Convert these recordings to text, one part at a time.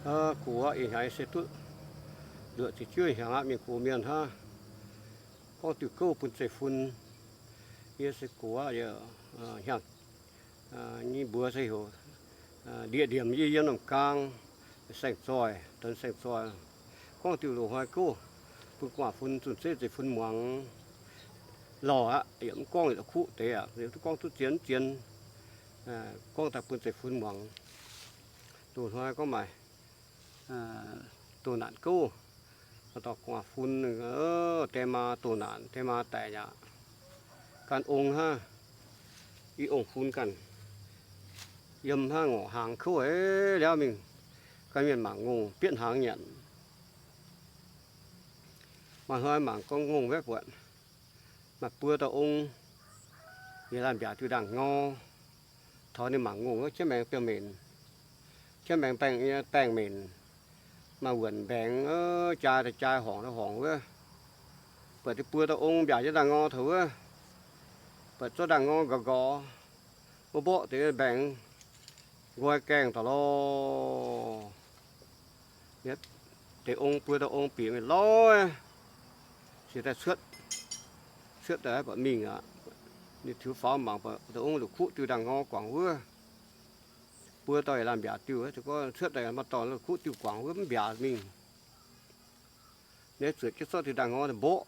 Gox aqv, ih hnyangx se duqv luoqc ziepc juov hnyangx aqv, mingh gox mienh hnangv. Gorngv diuh gouv bun zeiv-fun, yie se gox aqv, hnyangx nyei mbuox se heuc ndiev ndiemc yie yiem norm gaang, saeng-zoih, donx saeng-zoih. Gorngv diuh loz-hnoi gouv bun gu'nguaaz-fun zunh zeiv zeiv-fun muangx. Lauh aqv, yaac mv gorngv yietc kuqv deix aqv, gorngv duqv zien mv zien, gorngv daaih bun zeiv-fun muangx. Loz-hnoi gorngv maaih doh naanc gouv, dorh gu'nguaaz-fun, die maa doh naanc, die maa daic aqv. Gan ong hnangv, i ong-fun ganh yiem hnangv, ngorc hnaangx kouv haic, liauv mingh gan mienh mangc ngongh bietv hnaangx nyanc. Maaih hnoi mangc gorngv ngongh mbaeqv buatc, maaih buo dauh ong, yaac laanh mbiaac diuh ndaangh ngor, taux ninh mangc ngongh wuov, jienv maengx biauv-menc, jienv maengx baengh, baengh-menc, maaih wuonc mbaengx, jaa daaih jaa, horngc daaih horngc wuov. Buatc deix buo dauh ong mbiaac jienv ndaangh ngor taux wuov, buatc zorqv ndaangh ngor nqorx nqorx, mborqv deix mbaengx nqoi gaengh daaih lorh. Deix ong, buo dauh ong bieqc mingh lorz, se daaih cuotv, cuotv daaih buatc mingh aqv. Ninh tiux faaux mangc buatc dauh ong la'kuqv diuh ndaangh ngor guangc wuov. Buo dauh yaac laanh mbiaac diuh, cuotv daaih maaih dorngx la'kuqv diuh guangc wuov mv mbiaac mingh. Ninh zuotc jienv zorqv diuh ndaangh ngor mborqv,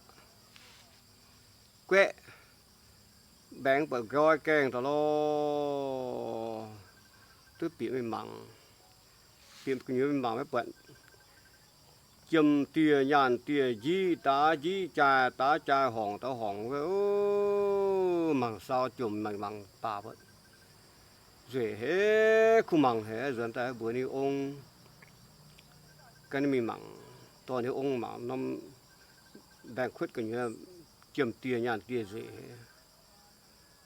guaeqv, mbaengx buatc nqoi gaengh daaih lorh. Duqv bieqc mingh mangc, bieqc gu'nyuoz mingh mangc maiv buatc, jiem dieh nyaanh dieh, njiv daav njiv, jaa daav jaa, horngc daav horngc wuov. Mangc sau jomc, mangc mangc baac buatc nzueic haic, kuh mangc haic, nzuonx daaih mbuox ninh ong, gan ninh mingh mangc, dorh ninh ong mangc norm mbaengx-kuotv gu'nyuoz jiem dieh nyaanh dieh nzueic haic.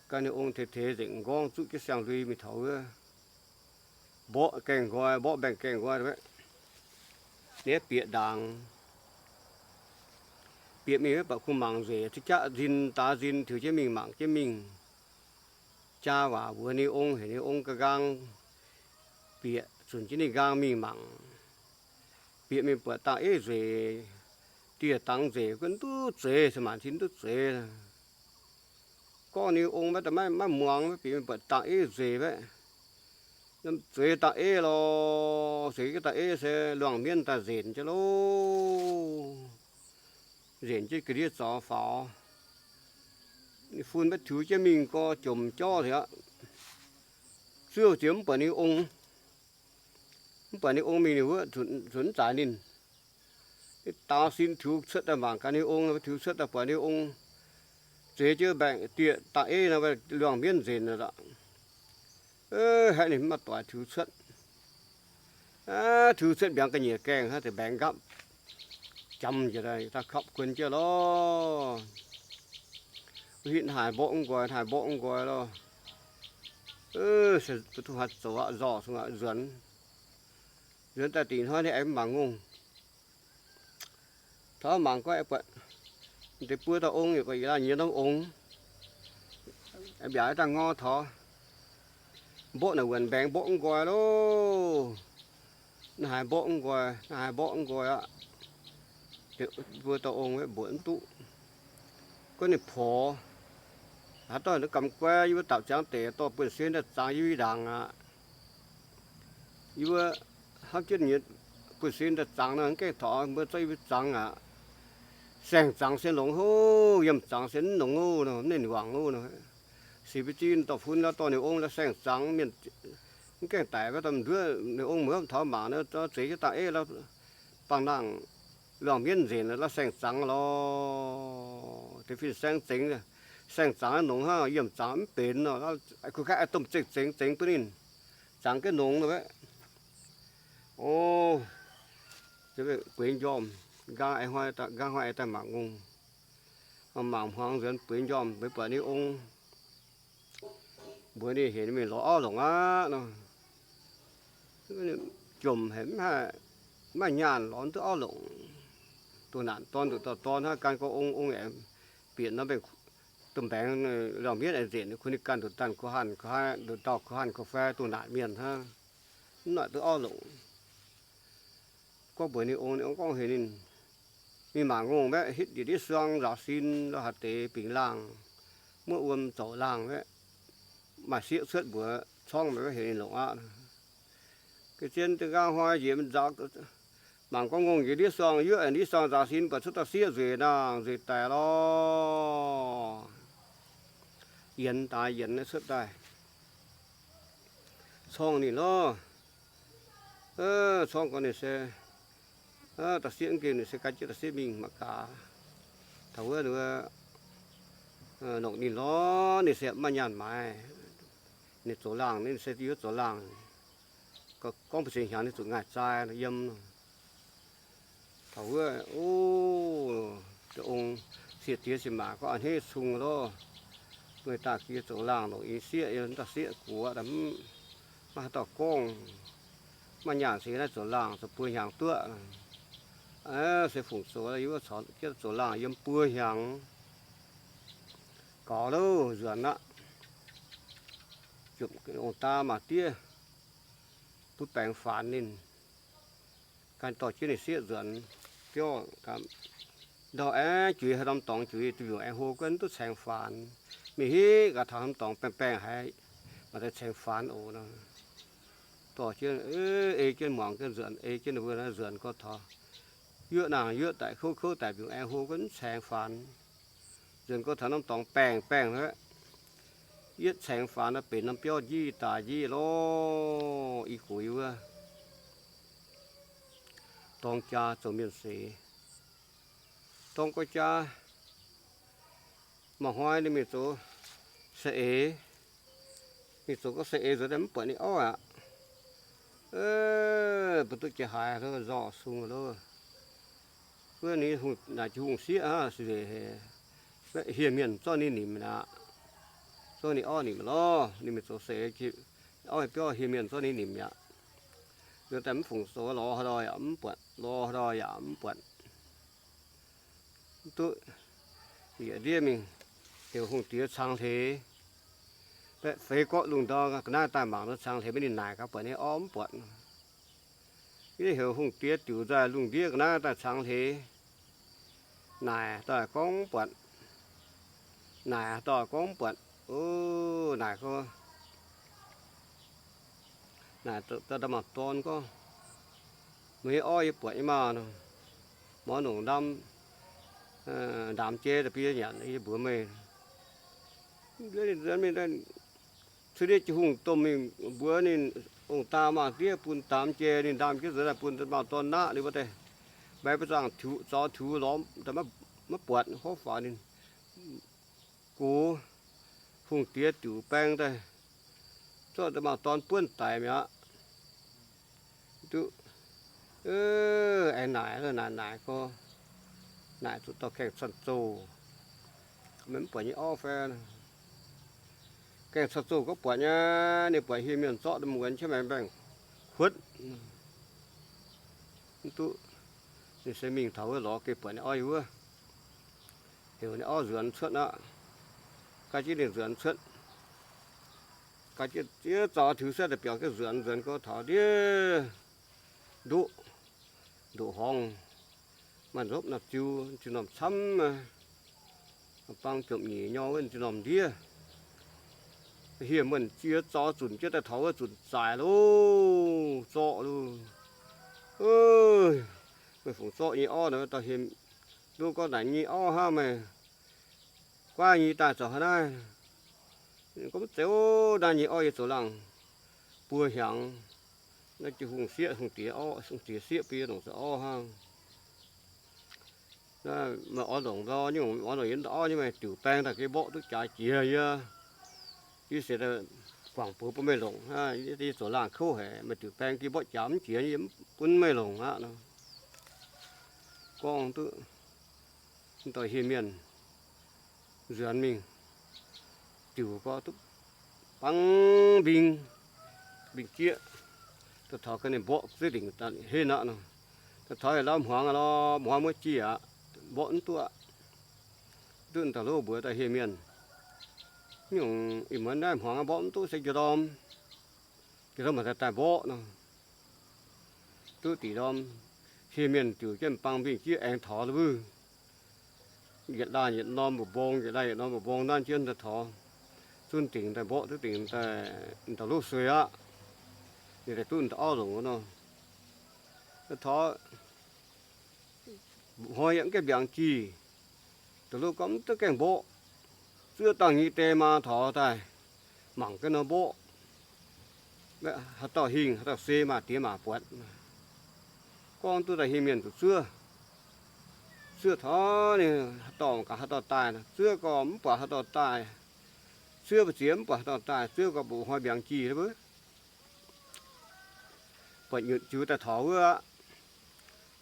Gan ninh ong teix teix nzengc m'nqorngv zuqv jienv siang-lui mingh taux wuov, mborqv gaengh nqoi, mborqv mbaengx gaengh nqoi, ninh bieqc ndaangc. Bieqc mingh maiv buatc kuh mangc nzueic, zinh jaqv nzin daav nzin, tiux jienv mingh mangc jienv mingh. Jaa waac mbuox ninh ong, heuc ninh ong ga'nqaang bieqc zunc jienv ninh nqaang mingh mangc. Bieqc mingh buatc dangh eiv nzueic, dieh dangx nzueic, gunv duqv zeix, se maanc tin duqv zeix. Gorngv ninh ong maiv, maiv muangx, bieqc mingh buatc dangh eiv nzueic maiv, zeix dangh eiv lorh. Zeix jienv dangh eiv se luangh mienv daaih nzenc jienv lorh. Nzenc jienv ga'ndiev zaux faaux. Ninh fun maiv tiux jienv mingh gorx, jomc jauv aqv. Zuov jiex mv buatc ninh ong, mv buatc ninh ong mingh, ninh wuov zuqc mv zaaix ninh. Daaux sin tiux cuotv daaih mangc gaax ninh ong, tiux cuotv daaih buatc ninh ong zeix jienv mbaengx dieh dangh eiv nor, luangh mienv nzenc aqv. Haiz ninh mv maaih doic tiux cuotv. Tiux cuotv mbiaangx ga'nyiec gaengh hnangv, deix mbaengx nqapv jamc njiec daaih, daaih kapv kuon jienv lorh. Hitv haaix mborqv mv nqoi, haaix mborqv mv nqoi lorh. Se duqv haaix zoux aqv, nzorh sung aqv, nzuonx. Nzuonx daaih dingc hnoi ninh aengx mangc ngongh. Taux mangc gorngv aengx buatc deix buo dauh ong, yaac buatc yietc laanh nyei norm ong, aengx mbiaauc daaih ngor taux, mborqv naaic wuonc mbaengx mborqv mv nqoi loh. Naaiv haaix mborqv mv nqoi, naaiv haaix mborqv mv nqoi aqv. Buo dauh ong mbuoqc mv duqv. Gorngv ninh porx, haaix dauh naaiv gamh guai, yie mbuo dapc ziangx deix dorh buonv-sin daaih zangx yie mbuo ndaangc aqv. Yie mbuo hnamv jienv nyei buonv-sin daaih zangx nor, mv gaengh taux mbuo zorqv yie mbuo zangx aqv. Saeng-zangx se longx hov, yiemh zangx se mv longx hov nor, mv ninh wangc hov nor. Sic mbuo zinh dorh fun la'dorh ninh ong la'saeng-zangx mienh, mv gaengh daic maiv daaih nduov ninh ong muoz taux mangc nor, zeix jienv dangh eiv la'bangh nangh, luangh mienv nzenc la'saeng-zangx lorh. Deix fin-saeng zengx, saeng-zangx longx hnangv, yiemh zangx mv benx nor, kuh kaav domh zengx zengx zengx bun ninh, zangx jienv longx nor. O, bueix njormh, nqaang hnoi daaih mangc ngongh. Mangc hmuangx nzuonx bueix njormh, bueix buatc ninh ong, mbuox ninh heuc ninh mingh lorz auv longc aqv nor. Jomc haic, mv maaih nyaanh lorz duqv auv longc. Doh naanc dorn nduqc dorh dorn hnangv, gan gorx ong, ong aengx bieqc nor mbaengx, domh mbaengx luangh mienv aengx nzenc, kuh ninh ganh nduqc danh ko hanh, nduqc dauh ko hanh ko fai doh naanc mienh hnangv, mv noic duqv auv longc. gorngv mbuox ninh ong, ninh ong gorngv heuc ninh, ninh mangc ngongh mbaeqc hitv ndiev suang nzaaux sin lo haaix deix bingx laangh, muoqv wuom zoux laangh mbaeqc, maaih sieqv cuotv mbuox corngv mbaeqc heuc ninh longc aqv. Ga'zien da'nqaang hnoi njiec nzaaux, mangc gorngv ngongh njiec ndiev suang, yuoqv ndiev suang nzaaux sin buatc cuotv dauh sieqv nzueic naangh nzueic daic lorh. Yienx daaih yienx cuotv daaih corngv ninh lorh. Corngv gorngv ninh se dauh sieqv, mv gengh ninh se gan jienv dauh sieqv mingh mangc gaax. Taux wuov ninh longc ninh lorh, ninh se maiv nyaanh maaiz. Ninh zoux laangh, ninh se yiem zoux laangh. Gorngv ba'ziex hnyangx ninh zuqc ngaih zaai yiem. Taux wuov, o, deix ong, sieqv diex sieqv maac gorngv a'hneiv cung lorh. Meih daaih gie zoux laangh longc yie sieqv, yie dauh sieqv guoqv, maiv haaix dauh gorngv. Maiv nyaanh se naaiv zoux laangh zoux buo hnyangx duqv. Se fungc zoux, yie wuov corc jienv zoux laangh yiem buo hnyangx. Gaux louh nzuonx aqv. Ong-daa maah diev butv baengx faanx ninh, gan dorh jienv ninh sieqv nzuonx biauv. Ndau aengx juix haaix norm dorngx juix, duqv mbiungc aengx hlo guonv duqv caengx faanx. Mingh hitv gaax taux norm dorngx baengh baengh haiz maaih deix caengx faanx oc nor. Dorh jienv, ei jienv muangx jienv nzuonx, ei jienv ninh mbuo naaiv nzuonx gorx taux yuoqv naangh yuoqv daic, kouv kouv daic, mbiungc aengx hlo guonv caengx faanx. Nzuonx gorx taux norm dorngx baengh baengh aqv, yietv caengx faanx nor benx norm biauv njiv daaih njiv lorh. I gox yie wuov dorng jaa zoux mienh seix, dorng gorx jaa Mangc hnoi ninh mingh zoux saeng-eix, mingh zoux gorngv saeng-eix nzuonx daaih mv buatc ninh orv aqv. Mbuo duqv jiex haaix lo nzorqc sung lo. Wuov ninh hungh naaic jiex hungh sieqv hnangv, hieh mienh zorqv ninh nimc aqv. Zorqv ninh orv nimc lorz. Ninh mingh zoux saeng-eix, orv biauv hieh mienh zorqv ninh nimc aqv. Nzuonx daaih mv fungc zoux, lorz haaix ndau yaac mv buatc, lorz haaix ndau yaac mv buatc. Mv duqv, yietc ndiev mingh heuc hungh diex cangx hleix. Baeqv feix gorqv lungh ndau ga'naaiv daaih mangc nor cangx hleix, maiv ninh naaic gaax buatc nyei orv mv buatc. Yie heuc hungh diex diuc nzaaih lungh ndiev ga'naaiv daaih cangx hleix. Naaic daaih gorngv mv buatc. Naaic daaih gorngv mv buatc. O, naaic gorngv, naaic daaih mangc dorn gorngv, meih nyei orv yie buatc nyei maah nor. Mouz longc ndaam, ndaamx jai daaih bun yie nyanc, yie mbuox meih. Cuotv ndiev jiex hungh domh mingh mbuox ninh ong-daa maah diev bun ndaamx jai, ninh ndaam jienv nzuonx daaih bun maah dorn naqv. Ninh mbuo daaih mbaix mbuo zaangh tiux, zaux tiux lorz daaih maiv buatc, hov faaux ninh gox hungh diex diuc baeng daaih zorqv daaih maah dorn buonv daic mi'aqv. Duqv, aengx naaic, naaic, naaic gorngv, naaic zuqc dorh gaengh canh zoh, meih mv buatc nyei orv fai? Gaengh canh zoh gorngv buatc nyei, ninh buatc hieh mienh zorqv muonz jienv maengx mbaengx-huotv. Mv duqv, ninh se mingh taux wuov lorz geh buatc ninh orv yie wuov, heuc ninh orv nzuonx cuotv aqv. Gan jienv ninh nzuonx cuotv, gan jienv zaux tiux cuotv daaih biaux jienv nzuonx. Nzuonx gorngv taux ndiev ndoqv, ndoqc horngz, maaih nzopv norm ziu, ziu norm camv, bang jomc nyeic nyor wuov ziu norm ndiev. Hieh mienh ziex zaux zunc jienv daaih taux wuov zunc zaaic loh, zorqv loh. Meih fungc zorqv nyei orv nor? Dauh hieh ndoqv gorngv, naaic nyei orv hnangv, meih guaav nyei daaih zoux haaix naaiv? Gorngv, mv zeiz, naaiv nyei orv yie zoux laangh buo hnyangx. Naaiv jiex hungh sieqv, hungh diex orv, hungh diex sieqv bun yie longc zoux orv hnangv. Naaiv meih oix longc nor, nyungc oix longc yie orv nyei, meih diuc baeng daaih geh mborqv duqv jaax jiex yie. Yie se guangc buoz bun meih longc hnangv. Yie zoux laangh kouv haic, meih diuc baeng geh mborqv jaax mv jiex, yie mv bun meih longc aqv nor. Gorngv duqv, dauh hieh mienh nzuonx mingh, diuc gorx duqv bangv mbing, mbing jieqv, daaih taux ga'naaiv mborqv zieqv lingc heh naqv nor. Daaih taux lamh hmuangx lorz, hmuangx muoz jiex aqv, mborqv mv duqv aqv. Duqv dauh loh mbuox dauh hieh mienh, nyungc ih muonz naaiv hmuangx mborqv mv duqv se njoux ndorm, njoux ndorm maaih daaih daaih mborqv nor. Duqv diqc ndorm, Hieh mienh diuc jienv bang mingh jiex aengx taux wuov. Yietc laanh yietc norm mbu'mbong, yietc laanh yietc norm mbu'mbong nanv jienv daaih taux. Zunv dingc daaih mborqv duqv dingc daaih ndau-luv suei aqv. Ninh daaih duqv ndau-auv longc wuov nor. Taux hnoi yaac mv gaengh mbiaangx jih. Ndau-luv gorngv mv duqv gaengh mborqv. Zuov dangh nyei die maa taux daaih mangc gaax nor mborqv. Haaix dauh hingh, haaix dauh se maaih diex maac buatc. Gorngv duqv daaih hieh mienh zuqc zuov. Zuov taux ninh haaix dauh gaax haaix dauh daaih, zuov gorx mv buatc haaix dauh daaih. Zuov mbu'ziex mv buatc haaix dauh daaih, zuov gorx mbuo hnoi mbiaangx jih wuov. Buatc nyutc ziux daaih taux wuov aqv.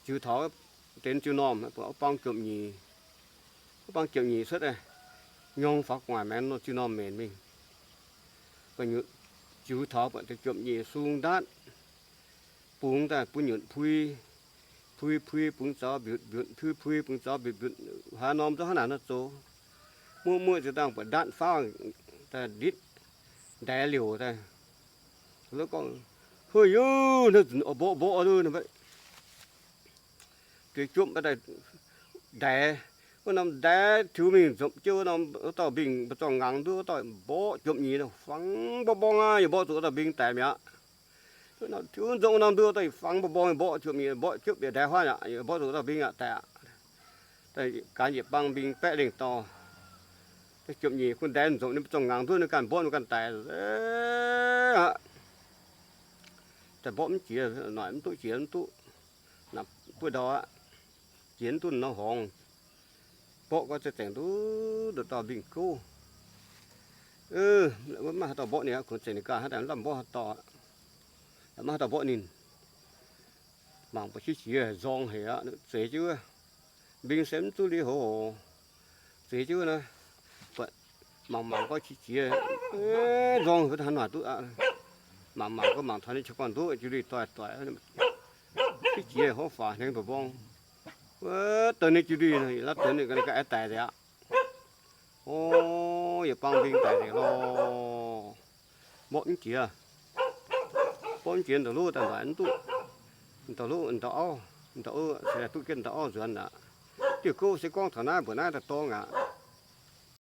Ziux taux deix ziux normh, buatc wuov bang jomc nyeic. Wuov bang jomc nyeic cuotv, nyorng faaux gu'nguaaic maengx nor ziux normh menc mingh. Buatc nyutc ziux taux buatc deix jomc nyeic sung ndaatv, bungx daaih bun nyutc pui. Pui pui bungx zaux mbiutc, mbiutc pui pui bungx zaux mbiutc, mbiutc haaix norm zungv hnangv naaic nor zoux. Muoqv muoqv ziouc dangh buatc ndaatv faauv daaih nditv ndaix liouc daaih. Gorngv, Hui, yie naaiv nzunc mborqv mborqv duqv, deix jomc daaih ndaix. Wuov norm ndaix tiux mingh nzopc jienv wuov norm, wuov dauh mbing mbu'zorng nganx nduov wuov dauh mborqv jomc nyeic, fangx mborng mborng aqv, yie mborqv zuqc wuov dauh mbing daic mi'aqv. Tiux nzopc wuov norm nduov wuov dauh fangx mborng mborng, mborqv jomc nyeic, mborqv jomc nyeic ndaix huaav aqv, mborqv zuqc wuov dauh mbing aqv, daic aqv. Gaax yietc bang mbing baeqv lengh dorh. Jomc nyeic kungx ndaix nzopc ninh mbu'zorng nganx nduov ninh ganh mborqv ninh ganh daic aqv. Daaih mborqv mv jiex, noic mv duqv jiex mv duqv. Naaic buov ndau aqv. Jiex mv duqv nor horngz. Mborqv gorngv za'gengh duqv nduqc dauh mbing gouv. Maiv haaix dauh mborqv ninh aqv, kungx za'gengh ninh ganh hnangv daaih mv lamh mborqv haaix dauh. Maiv haaix dauh mborqv ninh. Mangc buatc qiex jiez nzorng haic aqv, zeix jienv wuov. Mbing se mv duqv liuz hoc, zeix jienv wuov naaiv. Buatc mangc mangc gorngv qiex jiez nzorng haic, hnangv naaic duqv aqv. Mangc mangc gorngv mangc taux ninh qiex gorn-ndoqv jiu lui doix doic, qiex jiez hov faaux hnengx mba'mbong. Wuov deix ninh jiu lui, la'deix ninh ga'naaiv daic nzengc aqv. O, yietc bang mbing daic nzengc lorqc. Mborqv mv jiex. Mborqv mv jiex, ndau-luv daaih ndoic mv duqv. Ndau-luv, ndau-auv, ndau-auv se duqv jienv ndau-auv nzuonx aqv. Diuh gouv se gorngv taux naaiv mbuoqc naaiv daaih dorng aqv.